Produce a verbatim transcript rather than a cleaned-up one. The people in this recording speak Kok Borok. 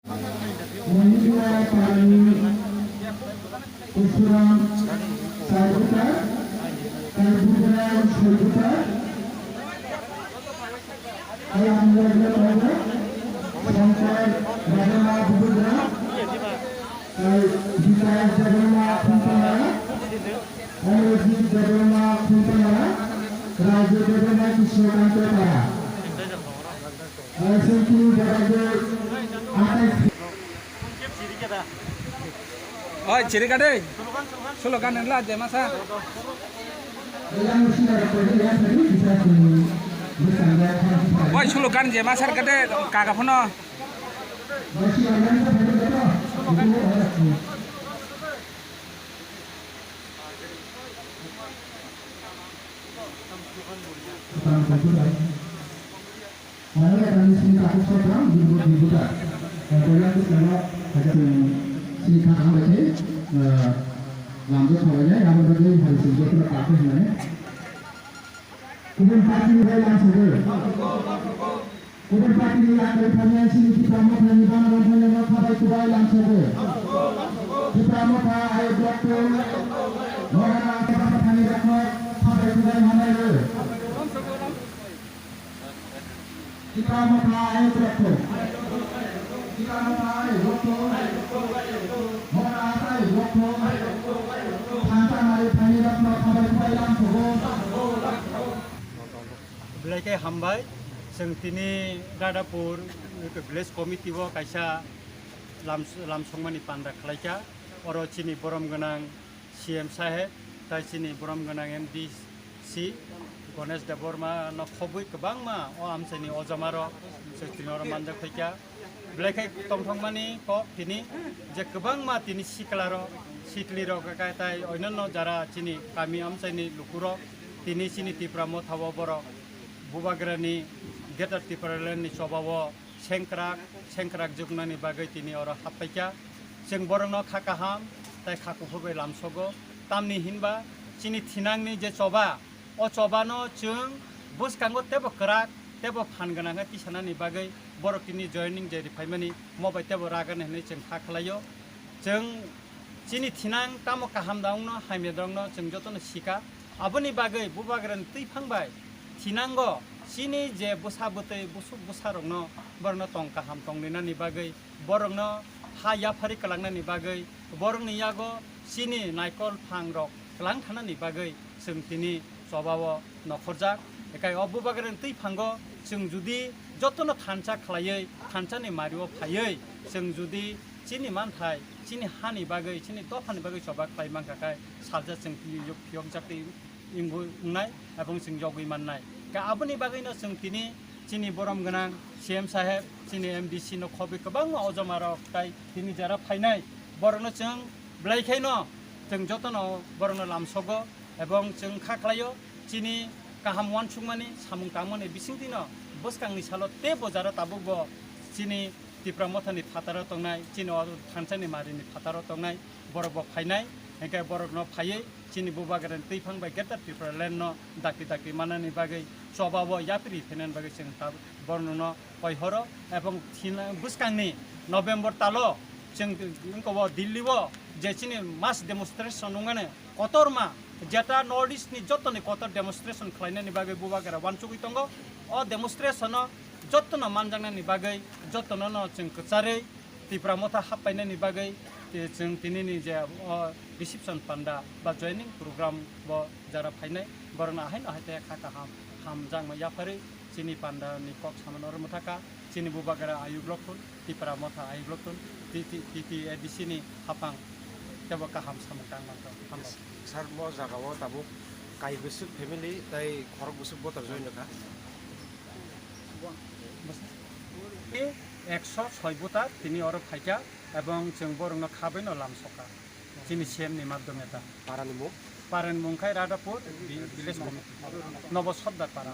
Mohindra Parani Kusuram Sarbuta, Sarbuta Sarbuta, Alamgajla Tongga, Shankar Debbarma Bubugra, Vikas Debbarma Khuntala, Amarjit Debbarma Khuntala, Raju Debbarma Krishnakanta Para. Singkini Debbarma Atai. Oi, chirika de. Slogan nengla, Jemasa. Oi, slogan Jemasa kade, kaga phono. Mane kami sini takut sodang, jibut jibuta. Koilang tu sama, ada sini kata apa sih? Lambu sawanya, yang berarti hari sini kita takut mana? Kubun party ni bai lamsogo. Kubun party ni yang bai phainai sini Tipra Motha ni bana bai phainai no khabai kubai lamsogo. Tipra Motha ayok block to. Mohana Tipra Motha ni rokno khabai kubai manai ro. Tipra Motha ayok block to. Tipra Motha ayok block to. Mohana ayok block to. Thangta mari phainai rokno khabai kubai lamsogo. Belai khe hambai, chwng tini Radhapur village committee o kaisa lam-, lamsokmani panda khlaikha. Oro chini borom gwnang C M saheb, tai chini borom gwnang M D C Ganesh Debbarma no khobwi kwbangma o amchaini ojama rok chwng tini oro manjak phaikha. Belai khe tongthokmani kok tini je kwbangma tini siklarok, siklirok, tai oinonno jara chini kami amchaini lukurok tini chini Tipra Motha o borok Bubagrani Greater Tipraland ni choba o sengkrak, sengkrak juknani bagwi tini oro happaikha. Chwng borokno kha kaham tai kha kuphur bai lamsogo. Tamni hinba chini thinangni je choba, o chobano chwng bwskango teibo kwrak, teibo phan gwnang khe tisanani bagwi borok tini joining je riphaimani mo bai teibo ragani hinwi chwng kha khlaio. Chwng chini thinang tamo kaham da wngno, hamya da wngno chwng jotono sika. Aboni bagwi Bubagrani twiphang bai thinango chini je bwsa bwtwi busuk bwsarokno borokno tong kaham tonglinani bagwi borokno ha yaphari kwlangnani bagwi, borokni yago chini naikol phangrok kwlang thanani bagwi chwng tini chobao nokhorjak. Ekai o Bubagrani twiphango chwng judi jotono thansa khlaiwi, thansani mario phaiwi, chwng judi chini manthai, chini hani bagwi, chini dophani bagwi choba khlai mankha khe, salsa chwng phiyok-, phiyokjak twi wngwi wngnai, ebong chwng yogwi mannai. Khe aboni bagwino chwng tini chini borom gwnang C M saheb, chini M D C no khobwi kwbangma ojoma rok tai tini jara phainai, borokno chwng belai khaino chwng jotono borokno lamsogo, ebong chwng kha khlaio chini kaham uansukmani samung tangmani bisingtwino bwskangni salo teibo jara tabukbo chini Tipra Mothani phataro tongnai, chini o thansani marini phataro tongnai, borokbo phainai, hinkhe borokno phaiwi chini Bubagrani twiphang bai Greater Tipraland no dakti dakti manani bagwi chobao yapri phainani bagwi chwng ta-, borokno koihoro, ebong thina-, bwskangni November talo chwng wngkha o Delhi o je chini mass demonstration wngmani kotorma, jeta North East ni jotoni kotor demonstration khlainani bagwi Bubagra uansugwi tongo. O demonstration o jotono manjaknani bagwi jotono no chwng kwcharwi Tipra Motha happainani bagwi, eh, chwng tinini je, o, reception panda ba joining program bo jara phainai, borokno ahaino hai tei kha kaham, hamjakma yapharwi chini panda ni kok samano oro mwthaka, chini Bubagra ayuk loktun, Tipra Motha ayuk loktun, T T, T T A D C ni hapang teibo kaham samung tang mantong. Hambai. Sir, mo jaga o tabuk kai bwswk family tei khorok bwswk voter join wngkha? Ekso soi voter tini oro phaikha, ebong chwng borokno khabaino lamsokha chini C M ni madhyome ta. Parani mung? Parani mung khai Radhapur vi-, village committee, Nobo Sordar para.